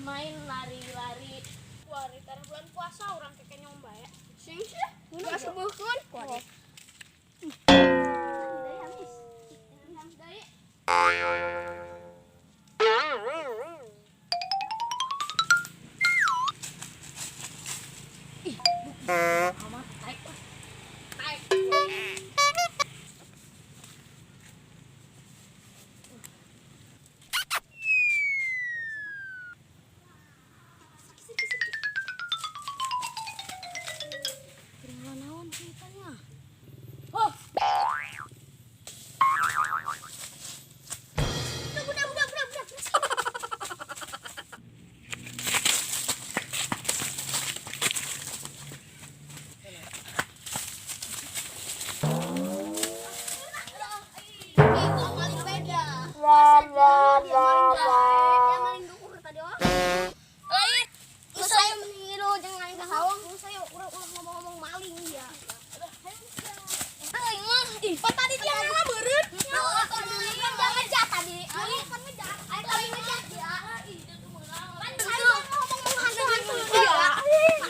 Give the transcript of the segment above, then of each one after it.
Main lari-lari. Kuari tara bulan puasa urang kekenyong bae. Sing sih. Udah sebuhkeun. Kuari. Ih, amat taek. Taek. Naon ceritanya? Oh. Udah, udah, udah, udah. Itu maling beda. Dia maling bae, dia maling dukur tadi oh. Lain. Terus saya meniru jangan ke sawang, terus saya udah ngomong-ngomong maling dia. Aing mah. Ih, pan tadi dia ngalah meureun. Kan ngejar tadi. Aing kan ngejar. Aing tadi ngejar dia. Kan saya ngomong hantu-hantu dia.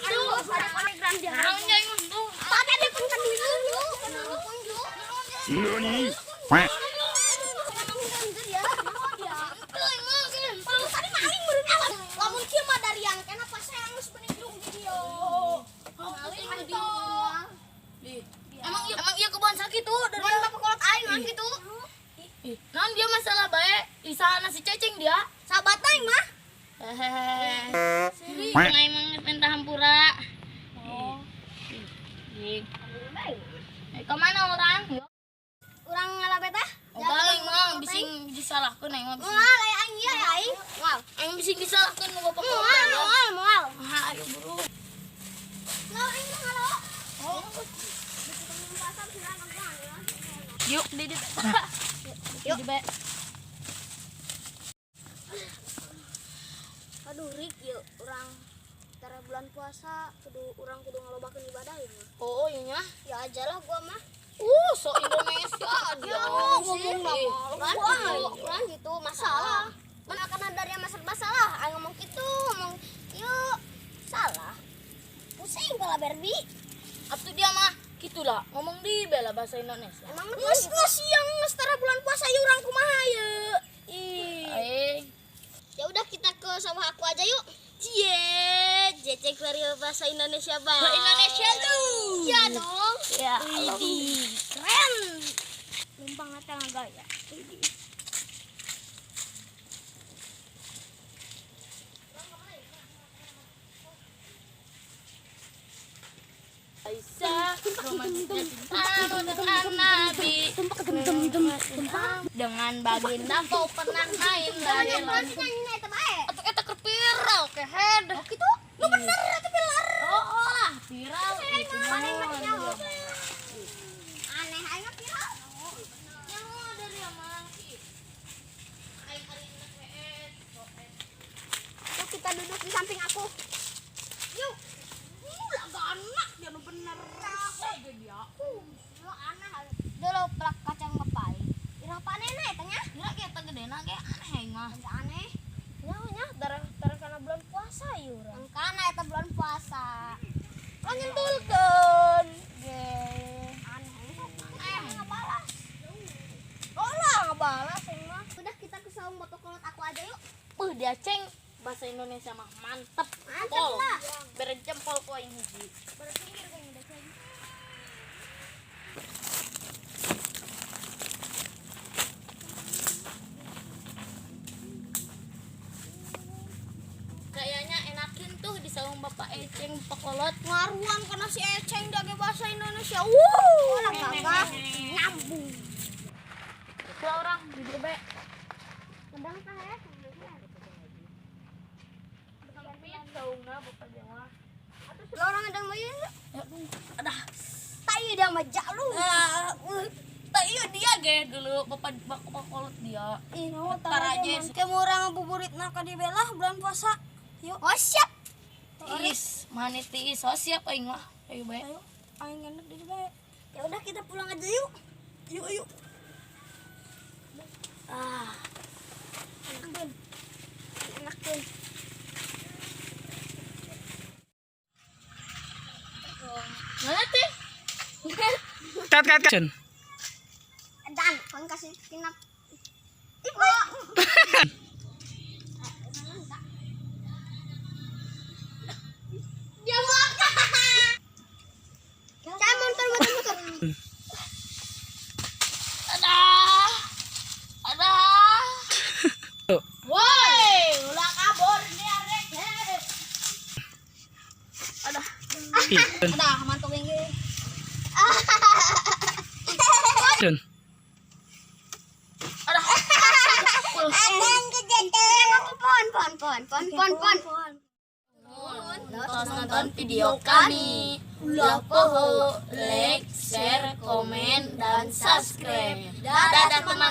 Aduh, ada panik dia. Naon aing mah tuh. Tadi ada pun kan dulu. Kan dulu pun dulu. NANI? Lamun kieu mah dari yang kenapa saya geus bening di dieu. Maling hantu. Emang iya kebun sakit tuh dari Mun bapak kolot aing mah kitu. Ih, naon dia masalah bae? Isana si ceceng dia. Sahabat aing mah. Hehehe. Siri, aing mah minta hampura. Oh. Ih. Eh, kemana orang? Urang ngalabet ah. Oh, aing mah bising disalahkeun aing mah bising. Moal aya aing ieu ya aing. Moal. Aing bising disalahkeun ku bapak Moal, kolot. moal, moal. Ah, ayo buru. Lo aing mah ngalo. Oh. Yuk, didit. Yuk. Yuk. Aduh, Rik, yuk urang tara bulan puasa kudu urang kudu ngalobakeun ibadah ya mah. Oh, iya nya. Ya ajalah gua mah. So Indonesia dia Ya, ngomong ngomong mah. Kan kurang gitu masalah. Mana karena dari yang masalah, aing ngomong gitu, ngomong yuk salah. Pusing kalau Barbie. Atuh dia mah gitulah ngomong di bela bahasa Indonesia. Emang geus geus yang geus tara bulan puasa yuk urang kumaha ye. Ih. Aing. Ya udah kita ke sawah aku aja yuk. Cie, jecek dari bahasa Indonesia bang. Bahasa Indonesia lu. Iya dong. Ya, Widih, keren. Numpang ngata gaya. Aisyah, romantisnya cintamu dengan Nabi. Dengan baginda kau pernah main Jangan lari nyanyi nyanyi eta bae. Atau eta keur viral kehed. Oh gitu? Lu bener eta pilar. Oh, lah viral itu. Aneh mah nyaho. Aneh aing mah viral. Nyaho dari emang. Aing ari enak WS. Yuk kita duduk di samping aku. Yuk. Lah anak dia nu bener. Dia. Lu aneh. Dulu plak kacang bapak. Ira panena eta nya? Kira kita gedena ge aneh aing mah. Agak aneh. Nyaho nya darah darah karena bulan puasa ieu urang. Karena eta bulan puasa. Lo nyentulkeun. Ge. Aneh. Eh, ngebalas. Oh lah ngebalas aing mah. Udah kita ke saung bapak kolot aku aja yuk. Puh dia ceng bahasa Indonesia mah mantep. Mantep Pol. lah. Bere jempol ku aing hiji. Berpikir kayaknya udah ceng. Kayaknya enakin tuh di saung Bapak Eceng Bapak Kolot. Ngaruan karena si Eceng dage bahasa Indonesia. Wuh, lah gagah nyambung. Dua orang di be. Kendang tah ya. Sempit saungna Bapak Jawa. Lo orang ada mau yuk. Ya, adah. Tai dia mah jalu. Ah, tak iya dia ge dulu Bapak Bapak Kolot dia. Ih, Ntar aja. Kayak mau orang ngabuburit nak di belah bulan puasa. Yuk. Oh, siap. Tiis, manis tiis. Oh siap aing mah. Ayo bae. Ayo, aing enak di bae. Ya udah kita pulang aja yuk. Yuk, yuk. Ah, Enak, Bun. Enak, Bun. Cut, cut, cut. Action. Dan, kon kasih tinap. Ibu. Dia makan. Saya motor motor motor. Ada. Ada. Tuh. Woi, ulah kabur dia rek. Ada. Action. Ada, mantuk ini. Action. Ada. Ada yang kejadian. Pohon, pohon, pohon, pohon, pohon, pohon. Terus nonton video kami. Ulah poho, like, share, komen, dan subscribe. Dadah teman.